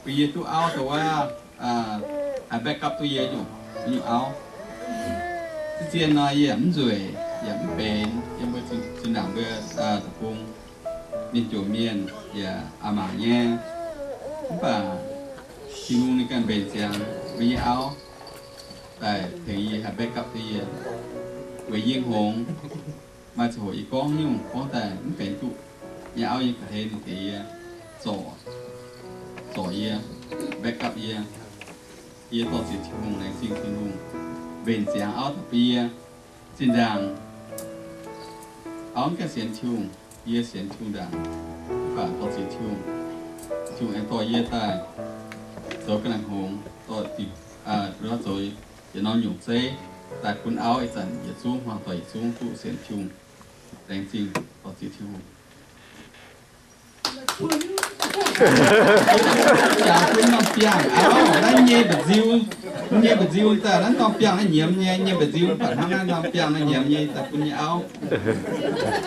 Yie duqv auv dongh wuov, haih backup duqv yie nyungc, nyungc auv. Zien-zien nor yie yaac mv nzueic, yaac mv benx yiem mbuo zinh ndaangc mbuo deic-bung. Ninh jomc mienh yaac a'maanc nyei. Mv baac Tin-Hungh ninh ganh mbenc ziangx mbuo nyei auv daaih tengx yie, haih backup duqv yie. Weic yie hngongx, maaih ziangh hoc yie gorngv nyungc gorngv daaih mv benx duqv nyei auv yie ga'hlen ninh tengx yie zorc, zorc yie, backup yie. Yie dorh ziex Tin-Hungh, laengz zingh Tin-Hungh mbenc ziangx auv daaih bun yie. Zinh ndaangc auv mv gaengh sienx Tin-Hungh, yie sienx Tin-Hungh ndaangc, mv baac dorh ziex Tin-Hungh, Tin-Hungh aengx dorh yie daaih zoux ga'naaiv hngongx, dorh zoux yietc norm nyungc zeiv daaih bun auv ih zanc yietc zungv hmuangx doic yietc zungv duqv sienx Tin-Hungh. Laengz zingh dorh ziex Tin-Hungh. Jangx bun norm biangh auv, naaiv nyei mba'nziu, nyei mba'nziu daaih, naaiv norm biangh naaiv nyiemz nyei, nyei mba'nziu mv baac hnangv naaiv norm biangh naaiv nyiemz nyei daaih bun nyei auv.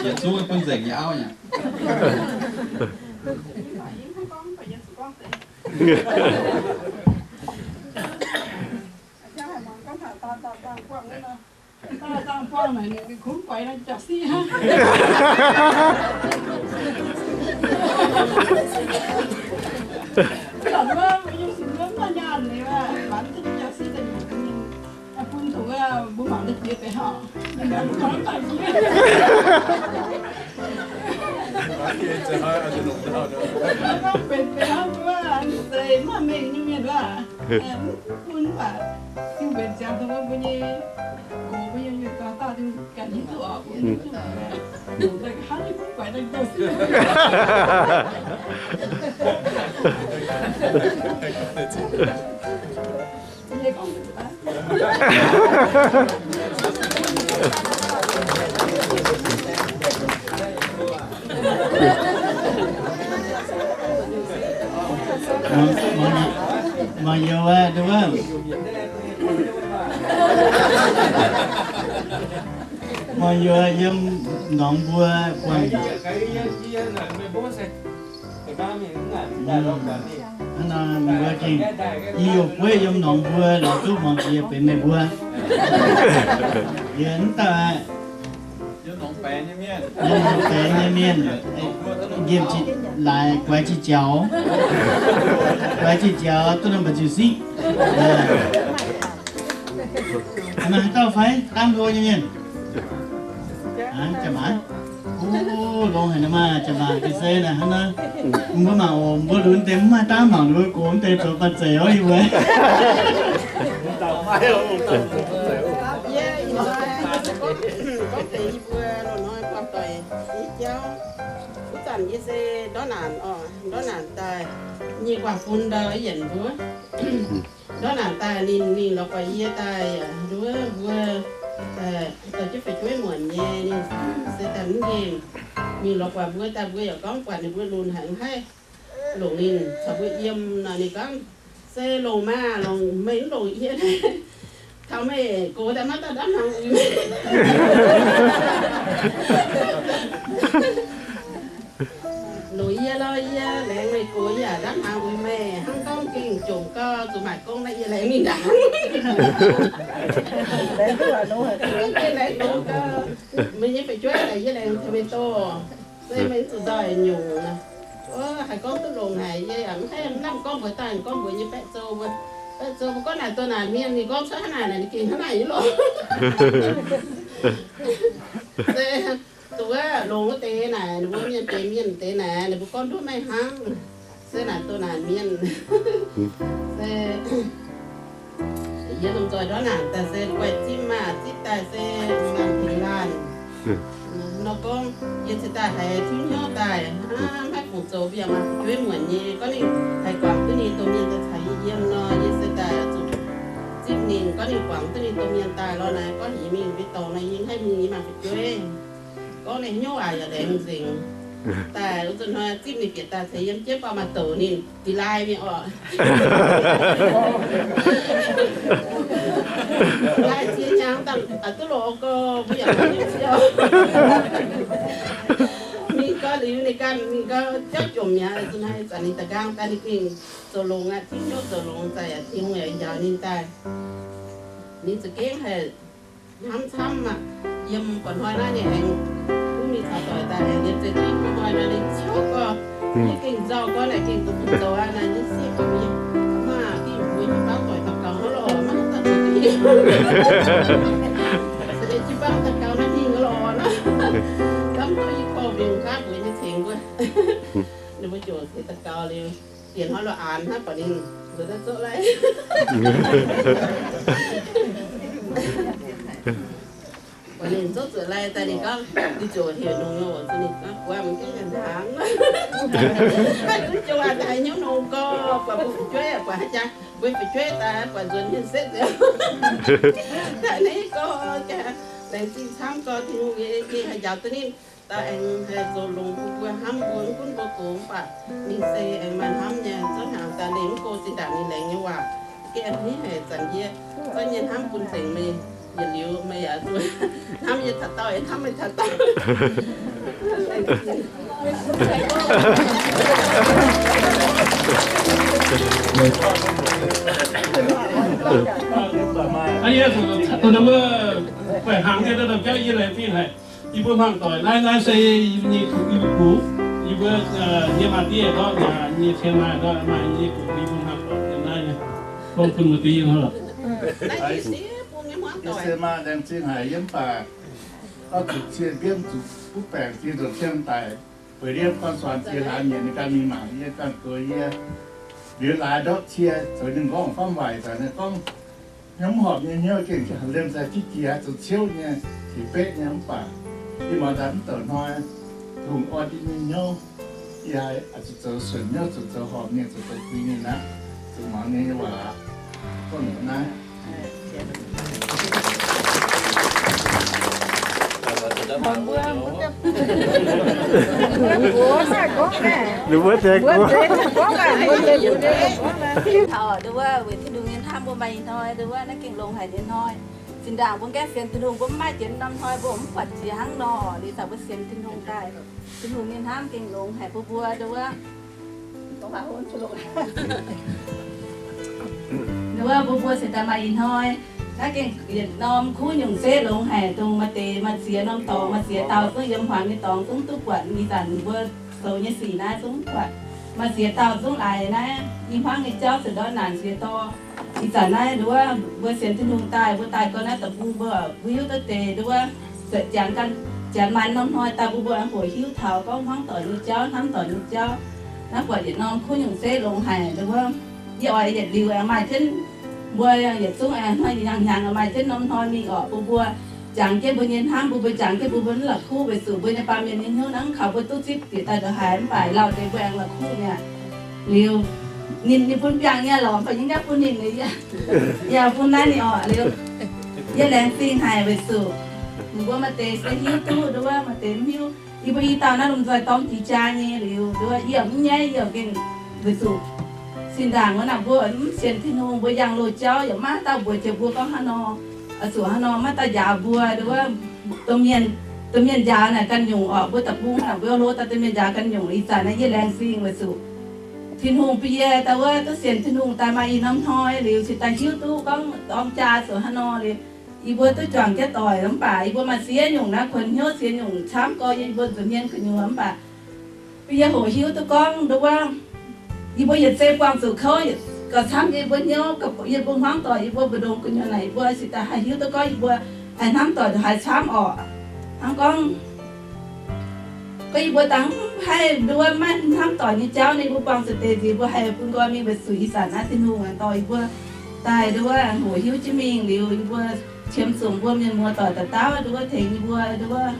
Yietc zungv bun nzengc nyei auv aqv. Dangh buangh naaic ninh kuv guaix naaiv jaax siqv hnangv. Mv baac mbuo nyei singx wuov maaih nyaanh ninh waac, mv baac jaax siqv daaih ninh bun tongx wuov mbuo mangc deix jiex deix horqc. Ninh mbuo gorngv daaih jiex. Mv baac benx deix hnangv mbuo zeiz maaih mengh nyei mienh waac, mv bun mv baac ziux mbenc ziangx dongh wuov mbuo nyei gox mbuo yiem nyei dauh dauh ganh hiuv duqv oc, mbuo hiuv duqv. Dongh daaih hnangv nyei kuv guaix daaih jauv siqv. Mangc youz aqv, mangc youz yiem norm mbuo buangh. Hnangv nor mbuo gengh, yie youh bueiv yiem norm mbuo lorz duqv muangx jiex benx meih mbuo. Yie mv dauh aqv. Yiem norm baengx nyei mienh, nqemh laaix guaix qiex jaux, guaix qiex jaux duqv norm mba'nziu siqv. Maaih haaix dauh fai dangv hlo nyei mienh? Jaax maaz. O, longx haic nor maah, jaax maaz ga'sie naaic hnangv nor. Mbuo mangc oc, mbuo lunx deix mv maaih dangv mangc ninh mbuo gox deix zoux banh zeic oc yie mbuo. Gorngv deix yie mbuo loz-hnoi buangh doic i jauv, wuov zanc yie se ndortv naanc oc, ndortv naanc daaih nyei guaax bun ndau yienc mbuo. Ndortv naanc daaih ninh, ninh lorz guaix yie daaih, nduov mbuo dorh jienv fu'jueiv muonc nyei, ninh se daaih mv nqemh. Ninh lorz guaix mbuo daaih, mbuo yaac gorngv buatc ninh mbuo lunx haic mv haih longc ninh caux mbuo yiem nor. Ninh gorngv, se longc maah, longc meih mv longc yie, taux meih gox daaih maiv daaih ndamv hnaangx uix meih. Longc yie lorqc, yie laengz meih gox yaac ndamv hnaangx uix meih. Hnangv gorngv gengh jomc gau zuqc maaic gong naaiv yie laengz mingh ndaangc. Yie laengz longx gau, meih nyei fu'jueiv naaic yie laengz tengx meih doh. Se meih zuqc nzoih nyungc. Ov, haiz gorngv duqv longx haic, yie yaac mv haih mv lamh gorngv mbuox daaih, gorngv mbuox nyei baeqv zoux, baeqv zoux mbuo gorngv naaic doh naaic mienh, ninh gorngv cuotv hnangv naaic, ninh gengh hnangv naaic nyei lorqc. Se dongh wuov longx wuov deix naaic, ninh mbuo mienh benx mienh deix naaic, ninh mbuo gorngv nduov maiv hnangv. Se naaic doh naanc mienh. Se yie lomh nzoih ndortv naanc daaih se guaih zipv maah, zipv daaih se laanh tengx laanh. Nor gorngv yie cingx daaih haiz tiuv hnyouv daaih, maiv fungc zoux mbiaauc maaih fu'jueiv muonc nyei, gorngv ninh haih guangc duqv ninh domh mienh daaih caux yie yiem nor, yie se daaih zuqc zipv ninh, gorngv ninh guangc duqv ninh domh mienh daaih lorz naaic, gorngv heuc yie mingh mbuo dorngx nor, yie haih mingh, yie maaih fu'jueiv. Gorngv naaiv hnyouv aac yaac laengz nzengc. Daaih wuov zanc hnoi zipv ninh bieqc daaih caux yiem jienv, baac maaih douc ninh da'laaih mingh orqc. Laaih ziex hnyangx daaih duqv lorz gau, mbuo yaac maiv hiuv siou. Mingh gau Liuz ninh ganh ninh gau jauv jomc mi'aqv, zunc naaiv zanc ninh da'nqaang daaih ninh gengh zoux longx aqv, Tin-Hungh zoux longx daaih yaac Tin-Hungh yaac njaaux ninh daaih. Ninh za'gengh haih hnamv camv aqv. Yiem gu'nguaaic hnoi naaiv ninh aengx mbuo mingh taux doic daaih aengx yiem zeix duqv hnoi naaiv ninh ciouv gorx, yie gengh nzauh gorx naaic gengh duqv zoux aqv naaic, ninh sieqv gorngv yie, Maa, dingh mbuo jiu-baang doic daux gaux hnangv lorqc, maiv daaih zoux dingh. Jiu-baang daux gaux naaiv hingh lorqc nor. Gamh duqv yie gorngv mingh nqaapv mbuo nyei cengx wuov. Ninh mbuo ziouc daux gaux liuz, dienc hnoi lorqc aanx hnangv, buatc ninh nzuonx daaih zouv lai. Buatc ninh zouv zuqc lai daaih ninh gorngv, ninh ziouc heuc nongx nor, ninh gorngv, Buatc mv gaengh ndaangc. Maiv duqv joux aqv, haaix hnyouv nongx gorx, buatc mbuo fu'jueiv, buatc haaix jaax mbuo fu'jueiv daaih buatc nzuonx mienh setv nziouv. Daaih naaiv gorx, laengz zingh camv gorx, Tin-Hungh nyei gengh haih njaaux duqv ninh. Daaih aengx haih zoux longx bun mbuo hnamv mbuo, mv gunv mbuo gox mv baac ninh se aengx maaih hnamv nyei. Zorqv hnyangx daaih leih mv go zinh ndaangc ninh laengz nyei waac. Gengh a'hneiv haic zanc yie zorqv nyei hnamv bun nzengc meih, yietc liuz meih yaac zuqc hnamv yie taux daauh, yie hnamv meih taux daauh. Aa, yie zuqc dongh wuov baengh hnaangx nyei, dongh jauv yie laengz zingh haic. Yie mbuo hmuangv doic naaiv, naaiv se yie nyei gux, yie mbuo gux, yie mbuo nyei maa diev ndortv, yie nyei cien maaih ndortv, maaih nyei gux, yie mbuo hmuangv doic yiem naaiv nyei. Bung bun muoz-doic yie hnangv lorqc. Yie se maaih laengz zingh haic yie mv baac gorngv zuqc cie mbienv zuqc butv baengc ziex nzunc cien daic, weic liemh gorn suonx ziex hlaax nyeic ninh ganh mingh mangc yie ganh goux yie. Liuz laaix ndortv cie zoux ninh nqorngv famv waaic daaih ninh gorngv, Hnyouv mv horpc nyei hnyouv gengh liemh daaih diqv jiex zoux ciouv nyei, qiex beqv nyei mv baac yie muangx daaih mv douc hnoi, Tin-Hungh orn yie nyei hnyouv, yie haih zuqc zoux suonc hnyouv, zuqc zoux horpc nyei, zuqc zoux kuinx ninh aqv, zuqc muangx ninh nyei waac. Gorngv naaiv. Ninh mbuo deix gorngv. Taux nduov wuov weic Tin-Hungh nyei hnamv mbuo maaih ih hnoi, nduov wuov naaiv gengh longx haic nyei hnoi. Zinh ndaangc mbuo gaengh sienx Tin-Hungh, mbuo mv maaih jiex norm hnoi mbuo mv buatc jiex hnangv nor. Liuz taux mbuo sienx Tin-Hungh daaih, Tin-Hungh nyei hnamv gengh longx haic bun mbuo nduov wuov. Nduov wuov mbuo, mbuo se daaih maaih ih hnoi, naaiv gengh yietc norm kuv nyungc se longx haic, dongh maaih deix maaih ziex norm dorngx, maaih ziex dauh zungv yiem hmuangx nyei dorngx zungv duqv buatc ih zanc mbuo zoux nyei sic naaiv zungv buatc. Maaih ziex dauh zungv laaix naaiv i hmuangv nyei jauv se ndortv naanc ziex dorh. Ih zanc naaiv nduov wuov mbuo sienx Tin-Hungh daaih, mbuo daaih gau naaiv deic-bung mbuo, mbuo hiuv duqv deix nduov wuov, janx, janx maanc norm hnoi daaih mbuo, mbuo aengx hoqc hiuv taux gorngv hmuangv doic nyei jauv, hnamv doic nyei jauv. Naaiv buatc yietc norm kuv nyungc se longx haic nduov wuov. Yie oix yietc liuz aengx maaih jienv mbuo yietc zungv aengx hnoi hnyangx-hnyangx maaih jienv norm hnoi mingh orqc bun mbuo jangx jienv mbuo nyei hnamv, bun mbuo jangx jienv bun mbuo mv la'kuqv weic zuqc mbuo nyei baamh mienh nyei hnyouv naaiv mv kaux mbuo duqv zipv bieqc daaih ndongc haaix mv baac lauh deix mbuo aengx la'kuqv mi'aqv. Liuz ninh, ninh bun biangh nyei lorqc, mv baac yie mv gaengh bun ninh, yie bun naaiv ninh orqc. Liuz yie laengz zingh haic weic zuqc mbuo maaih deix se hiuv duqv nduov wuov, maaih deix mv hiuv. Yie mbuo i dauh naaiv lomh nzoih dorng jiex jaa nyei liuz nduov wuov, yie mv nyaiv, yie gengh weic zuqc zinh ndaangc wuov naaic mbuo mv sienx Tin-Hungh, mbuo yangh loz-jauv yaac maiv dauh mbuox jiex mbuo gorngv hnangv nor, zuqc hnangv nor maiv daaih njaaux mbuo nduov wuov. Domh mienh, domh mienh njaaux naaic ganh nyungc orqc, mbuo deic-bung naaic mbuo hlo daaih domh mienh njaaux ganh nyungc. Ih zanc naaiv yie laengz zingh weic zuqc Tin-Hungh bun yie daaih wuov duqv sienx Tin-Hungh daaih maaih ih norm hnoi liuz cingx daaih hiuv duqv gorngv dorng jaa zuqc hnangv nor liuz, yie mbuo duqv juangc jienv doic mv baac yie mbuo maaih ziex nyungc naaiv kuonx hnyouv, ziex nyungc camv gorx yie mbuo nza'hmien gu'nyuoz mv baac bun yie hoqc hiuv duqv gorngv nduov wuov, yie mbuo yietc zei buangh zuqc kouv, gauh camv yie mbuo hnyouv, yie mbuo hmuangv doic, yie mbuo mbu'ndongx gu'nyuoz naaic yie mbuo cingx daaih haih hiuv duqv gorngv yie mbuo haih hnamv doic ndongc haaix camv orqc. Hnangv gorngv gorngv yie mbuo dangh mv haih nduov wuov maiv hnamv doic nyei jauv, ninh mbuo buangh zuqc deix nziex mbuo haih bun nqoi mingh weic zuqc ih zanc naaiv Tin-Hungh aengx dorh yie mbuo daaih nduov wuov aengx hoqc hiuv jienv mingh liuz, yie mbuo qiemx zunc mbuo mienh muoz doic dauh dauh nduov wuov tengx yie mbuo nduov wuov,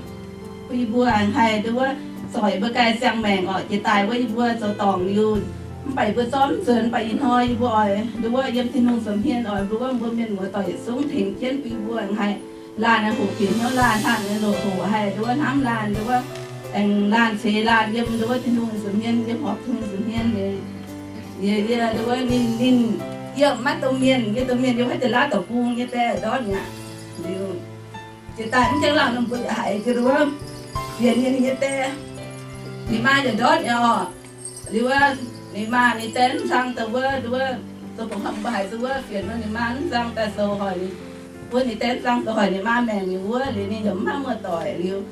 bun yie mbuo aengx haih nduov wuov zoih mbuo ganh siang-maengc orqc, jiex daaih wuov yie mbuo zoux dorngc liuz, mv baac yie mbuo zorqv mv nzuonx, mv baac ih hnoi yie mbuo oix nduov wuov yiem Tin-Hungh nza'hmien oix nduov wuov mbuo mienh muoz doic yietc zungv tengx jienv bun yie mbuo aengx haih laanh aengx hoqc bieqc hnyouv laanh, laanh aengx loc hoqc haih nduov wuov hnamv laanh nduov wuov, aengx laanh ceix laanh yiem nduov wuov Tin-Hungh nza'hmien, yiem horpc Tin-Hungh nza'hmien. Yie, yie nduov wuov ninh, ninh, yie maiv domh mienh, yie domh mienh yie maiv deix laav deic-bung nyei deix ndortv mi'aqv. Liuz jiex daaih mv jangx lauh ninh mbuo haiz nduov wuov, fienx yie ninh nyei deix. Ninh maa yietc ndortv nyei orqc. Liuz wuov, ninh maa ninh daeng mv nzang daaih wuov, wuov, zoux bungx hamh mbuo haiz zuqc wuov fienx nor, ninh maa mv nzang daaih zoux hoic ninh, wuov ninh daeng mv nzang zoux hoic ninh maa maengc liuz wuov, liuz ninh yaac mv maaih muoz-doic liuz.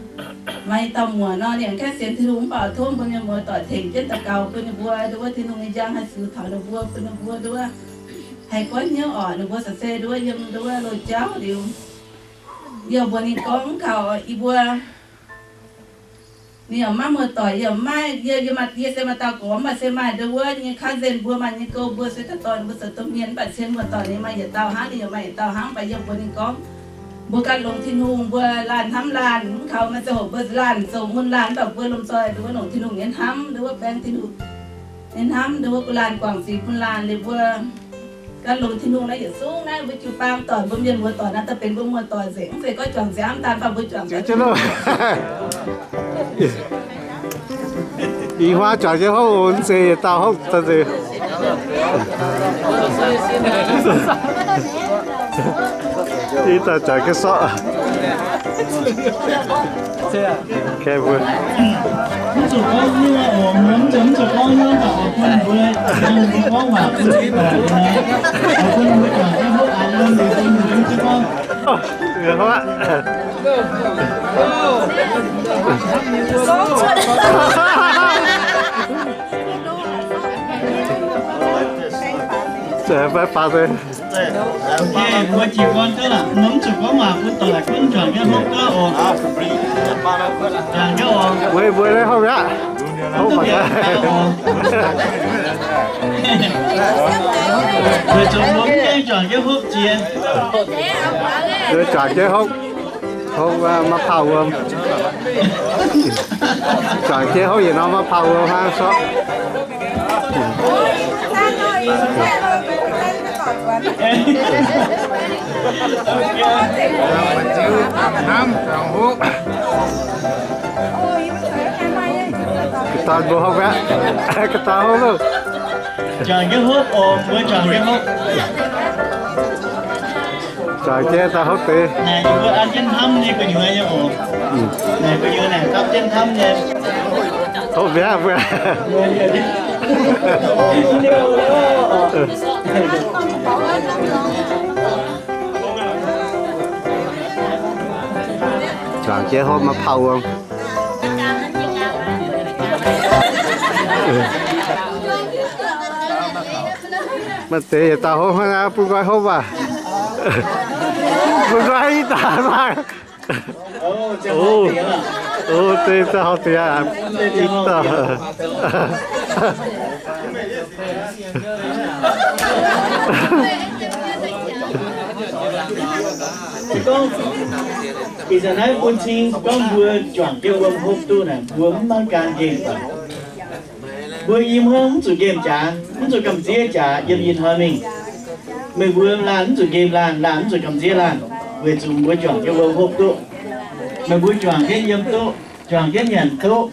Maaih dauh muoc nor, ninh aengx gaengh sienx Tin-Hungh mv baac tov mbuo mienh muoz-doic tengx jienv daux gaux bun ninh mbuo, nduov Tin-Hungh nyei njang haih siux taux ninh mbuo, bun ninh mbuo nduov haih goiv hnyouv orqc. Ninh mbuo se nduov yiem nduov loz-jauv liuz, yie mbuox ninh gorngv kaux yie mbuo, ninh yaac maiv muoz-doic, yie maiv, yie, yie, yie se maaih dauh gorx, mv baac se maaih nduov nyei cousin mbuo maaih nyei gouv, mbuo se daaih dorh ninh mbuo zoux domh mienh, mv baac cien muoz-doic ninh maaih yietc dauh hnangv, ninh yaac maaih yietc dauh hnangv, mv baac yie mbuox ninh gorngv, mbuo ganh longx Tin-Hungh, mbuo laanh hnamv laanh, mv kaux maaih ziangh hoc mbuo laanh zoux mun laanh, mv baac mbuo lomh nzoih nduov longc Tin-Hungh nyei hnamv, nduov baeng Tin-Hungh nyei hnamv, nduov guh laanh guangc sic bun laanh liuz mbuo ganh longx Tin-Hungh naaiv yietc zungv naaiv mbuo jiu-baang doic, mbuo mienh muoz-doic naaiv daaih benx mbuo muoz-doic nzengc, mv zeiz gorngv juangc nziaamv daan, mv baac mbuo juangc jienv loh. Ih huaav juangc jienv hopv, mv zeiz yietc dauh hopv daaih nzengc. Ih dauh juangc jienv sorqv. Mv zuqc gorngv nyuoz oc, mv zuqc, mv zuqc gorngv nyuoz oc, bun mbuo, bun mbuo gorngv waac bun mbuo, bun mbuo juangc jienv hopv, bun mbuo juangc jienv gorngv. Mbuo jiez gorn duqv lorqc, mv zuqc gorngv waac bun doic gunv juangc jienv hopv gaax oc. Juangc jienv oc. Weic, weic naaiv hopv mi'aqv. Hopv mangc gaax. Weic zuqc mbuo mv gaengh juangc jienv hopv jiex. Mbuo juangc jienv hopv. Hopv maiv pauh wuom. Juangc jienv hopv yietc norm maiv pauh wuom hnangv sorqv. Ga'dauh mbuo hopv aqv. Ga'dauh hopv loh. Juangc jienv hopv oc, mbuo juangc jienv hopv. Juangc jienv daaih hopv deix. Naaic yie mbuo an jienv hnamv nyei gu'nyuoz nyei oc. Naaic gu'nyuoz naaic dapv jienv hnamv nyei. Hopv mi'aqv mbuo. Juangc jienv hopv maiv pauh wuom. Maaih deix yietc dauh hopv hnangv naaiv, bun nqoi hopv aac. Bun nqoi ih dauh maah. O, o, deix daaih horpc deix aqv. Ih dauh. Gorngv, ih zanc naaiv bun cing gorngv mbuo juangc jienv wuom hopv duqv naaic, mbuo mv mangc gaax nqemh baac. Mbuo i hmuangv mv zuqc nqemh jaax, mv zuqc gamh nziev jaax yiem ih hnoi mingh. Meih mbuo laanh mv zuqc nqemh laanh, laanh mv zuqc gamh nziev laanh, weic zuqc mbuo juangc jienv wuom hopv duqv. Meih mbuo juangc jienv yiem duqv, juangc jienv nyanc duqv,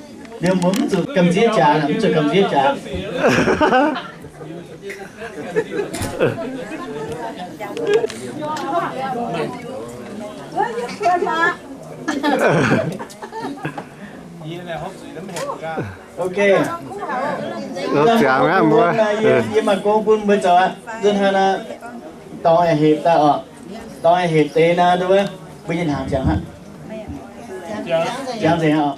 liuz mbuo mv zuqc gamh nziev jaax, mv zuqc gamh nziev jaax. Ok. Ziangx aqv mbuo. Yie maaih gong bun mbuo zoux aqv. Nzunc hnangv naaiv dorngx hepc daaih oc. Dorngx hepc deix naaiv, mbuo nyei hnaangx ziangx aqv. Ziangx nzengc oc.